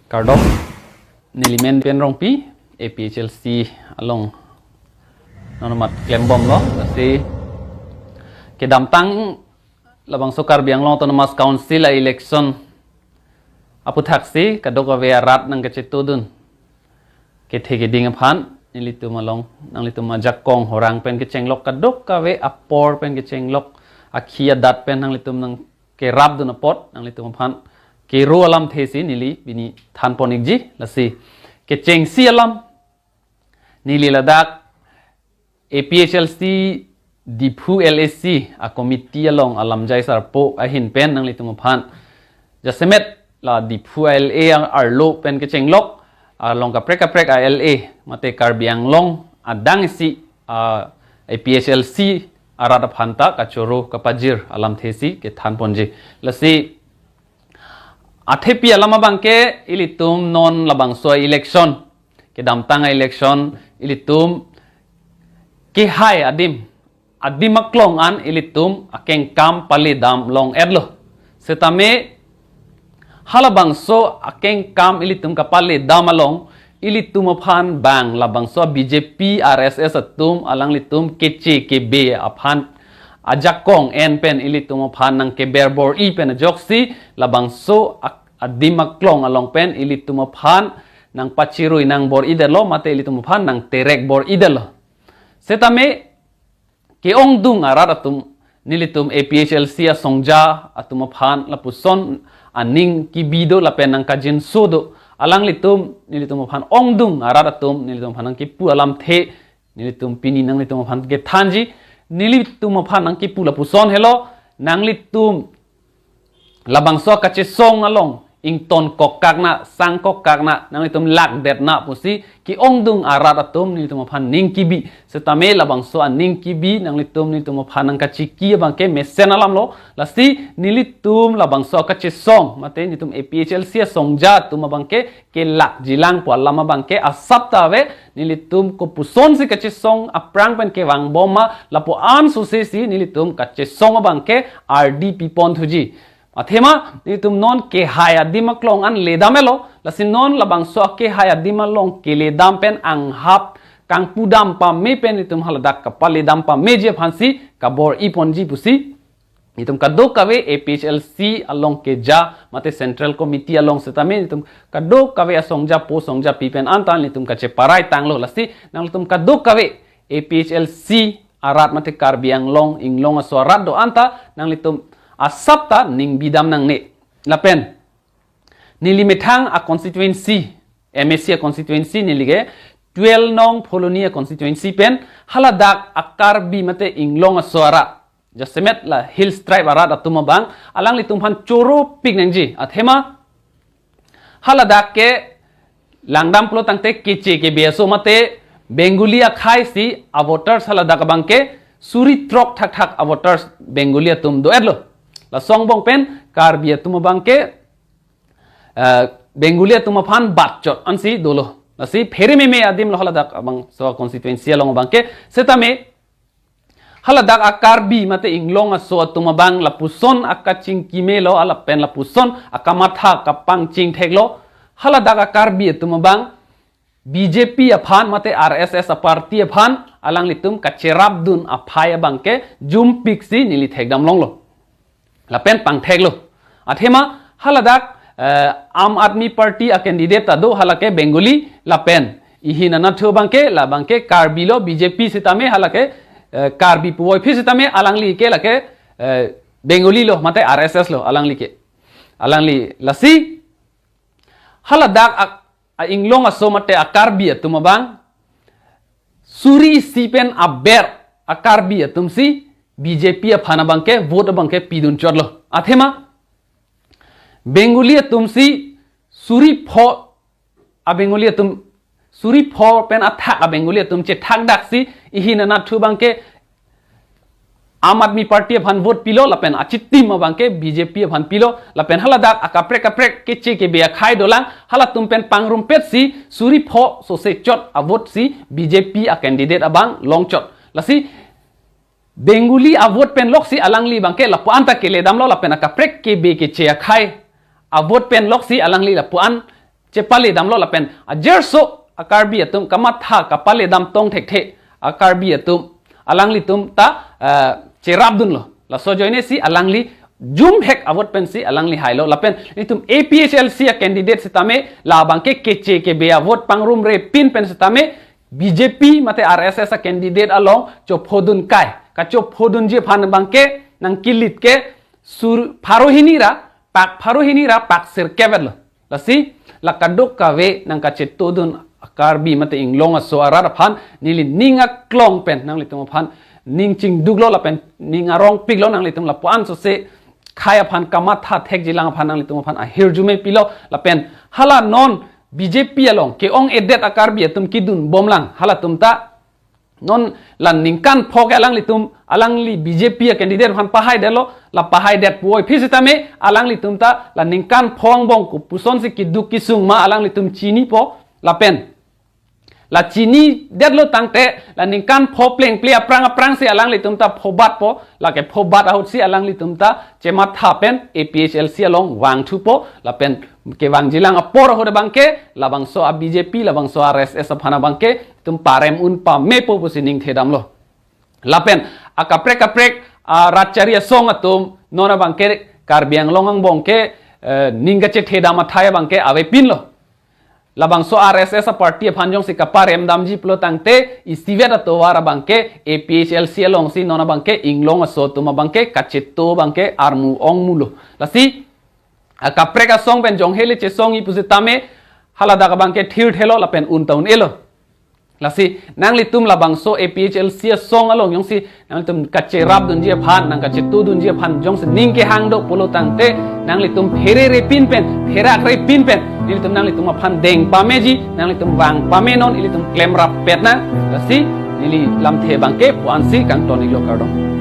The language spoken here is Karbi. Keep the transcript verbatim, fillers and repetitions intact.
Kardom, neli men Pen Rongpi, A P H L C along non amat klembomlo, lasi kedamtang labangso Karbi Anglong Autonomous Council a-election aputhaksi kadokave arat nangkachetudun kethe keding aphan nelitum along, nanglitum ajakong horang pen kechenglok, kadokave apor pen kechenglok, akhi adat pen nanglitum nangkerapdun apot nanglitum aphan kero alamthe si neli pini thanpon-ikji. Lasi kechengsi alam, neli ladak A P H L C Diphu L A C a-committee along alamjai sarpo ahin pen nanglitum aphan jasemet la Diphu L A arlo pen kechenglok along kaprek kaprek a-L A mate Karbi Anglong adang isi a-A P H L C arat aphan ta kachoro kapajir alamthe si kethanponji. Lasi athepi alam abangke ilitum non labangso election, kedamtang election ilitum kehai adim, adim aklong an ilitum akengkam paledam long-etlo. Setame halabangso akengkam ilitum kapaledam along ilitum aphan bang labangso B J P, R S S atum alanglitum keche kebe aphan ajakong en pen ilitum aphan nangkeber bor-i pen ajoksi labangso ak-, adim aklong along pen ilitum aphan nangpachirui nang bor-idetlo mate ilitum aphan nangterek bor-idetlo. Setame ke-ongdung arat atum nelitum A P H L C asongja atum aphan lapuson aning kebi do lapen nangkajinso do. Alanglitum nelitum aphan ongdung arat atum nelitum aphan nangkepu alamthe nelitum pini nanglitum aphan kethanji. Nelitum aphan nangkepu lapuson helo, nanglitum labangso kachesong along ington kok kakna, sang kok kakna, nanglitum lakdetna pusi ke-ongdung arat atum nelitum aphan ning kebi. Setame labangso aning kebi nanglitum nelitum aphan nangkachiki abangke mesen alamlo. Lasi nelitum labangso kachesong mate nelitum A P H L C asongja atum abangke kelakjilang pu alam abangke asap ta ave. Nelitum kopusonsi kachesong aphrang pen kevangbom ma, lapu-an sosesi nelitum kachesong abangke ardi piponthuji. Athema nelitum non kehai adim aklong an ledam-etlo, lasi non labangso kehai adim along keledam pen anghap kangpudam pame pen nelitum haladak kapaledam pameji aphansi kabor-iponji pusi nelitum kadokave A P H L C along keja mate Central Committee along setame nelitum kadokave asongjapo songjapi pen anta nelitum kacheparai tanglo. Lasi nanglitum kadokave A P H L C arat mate Karbi Anglong inglong aso arat do-an ta nanglitum asap ta ning bidam nangne. Lapen neli methang a-constituency, M A C a-constituency neli ke twelve nong Phuloni a-constituency pen haladak a-Karbi mate inglong aso arat, jasemet la Hills Tribe arat atum abang alanglitum aphan choro pik nangji. Athema haladak ke langdam pulo tangte keche kebe aso mate Bengali akhei si a-voters haladak abangke suri throk thakthak a-voters Bengali atum do-etlo. Laso angbong pen Karbi atum abangke, eh, Bengali atum aphan batchot ansi dolo. Lasi phere meme adim lo haladak abangso constituency along abangke. Setame haladak a-Karbi mate inglong aso atum abang lapuson akachingkimelo, lapen lapuson akamatha kapangching theklo. Haladak a-Karbi atum abang B J P aphan mate R S S a-party aphan alanglitum kacherapdun aphai abangke jumpik si neli thekdam longlo. Lapen pangtheklo. Athema haladak, eh, Aam Aadmi Party a-candidate ta do, halake Bengali, lapen ihin anatthu abangke, labangke Karbi lo, B J P setame halake, eh, Karbi puvoiphit setame alangli ke lake, eh, Bengali lo mate R S S lo alangli ke. Alangli lasi haladak a, a-inglong aso mate a-Karbi atum abang suri isi pen aber a-Karbi atum si B J P aphan abangke vote abangke pidun chotlo. Athema Bengali atum si suri pho a-Bengali atum, suri pho pen athak a-Bengali atum chethakdaksi ihin anatthu abangke Aam Aadmi Party aphan vote pilo, lapen achitim abangke B J P aphan pilo, lapen haladak akaprek kaprek keche kebe akhei dolang, halatum pen pangrumpet si suri pho sose chot a-vote si B J P a-candidate abang longchot. Lasi Bengali a-vote pen loksi alangli abangke lapu-an ta keledamlo, lapen akaprek kebe keche akhei a-vote pen loksi alangli lapu-an chepale damlo lapen ajerso a-Karbi atum kamatha kapale dam tong thekthe a-Karbi atum alanglitum ta, eh, cherapdunlo. Laso ajoine si alangli jumhek a-vote pensi alangli hailo. Lapen itum A P H L C a-candidate sitame labangke keche kebe a-vote pangrumre pin pen sitame B J P mate R S S a-candidate along chophodun kai. Kachophodunji aphan abangke nangkilit ke sur pharo hini ra pak pharo hini ra pak sirkep lo. Lasi la kadokave nangkachetodun a-Karbi mate inglong aso arat aphan neli ning aklong pen nanglitum aphan ning chingduklo lapen ning arongpiklo, nanglitum lapuan sose khei aphan kamatha thekjilang aphan nanglitum aphan ahirjume pilo lapen hala non B J P along ke-ong-edet a-Karbi atum kidun bomlang, halatum ta non la ningkan pho ke alanglitum, alangli B J P a-candidate aphan pahaidetlo, la pahaidet puvoiphit sitame alanglitum ta la ningkan pho angbong kopusonsi kiduk kisung ma alanglitum chinipo lapen la chinidetlo tangte la ningkan pho plengple aphrang aphrangsi alanglitum ta phobatpo, lake phobat ahutsi alanglitum ta chematha pen A P H L C along vangthupo lapen kevangjilang apor ahut abangke labangso a-B J P labangso a-R S S aphan abangke itum parem un pamepo pusi ningthedamlo. Lapen akaprek kaprek a-ratchari asong atum non abangke Karbi Anglong angbong ke, eh, ning kachethedam athai abangke avepinlo. Labangso R S S a-party aphan jongsi kaparem damji pulo tangte isivet atovar abangke A P H L C alongsi non abangke inglong aso atum abangke kacheto abangke armu ongmulo. Lasi akaprek asong pen jong hele chesongji pusitame haladak abangke thirthelo lapen un ta un-elo. Lasi nanglitum labangso A P H L C asong along jongsi nanglitum kacherapdunji aphan, nangkachetodunji aphan jongsi ning kehang do pulo tangte nanglitum pherere pin pen, pherakre pin pen nelitum nanglitum aphan deng pameji, nanglitum vang pamenon, ilitum klemrap pet nang. Lasi neli lamthe abangke puansi kangton-iklo, kardom.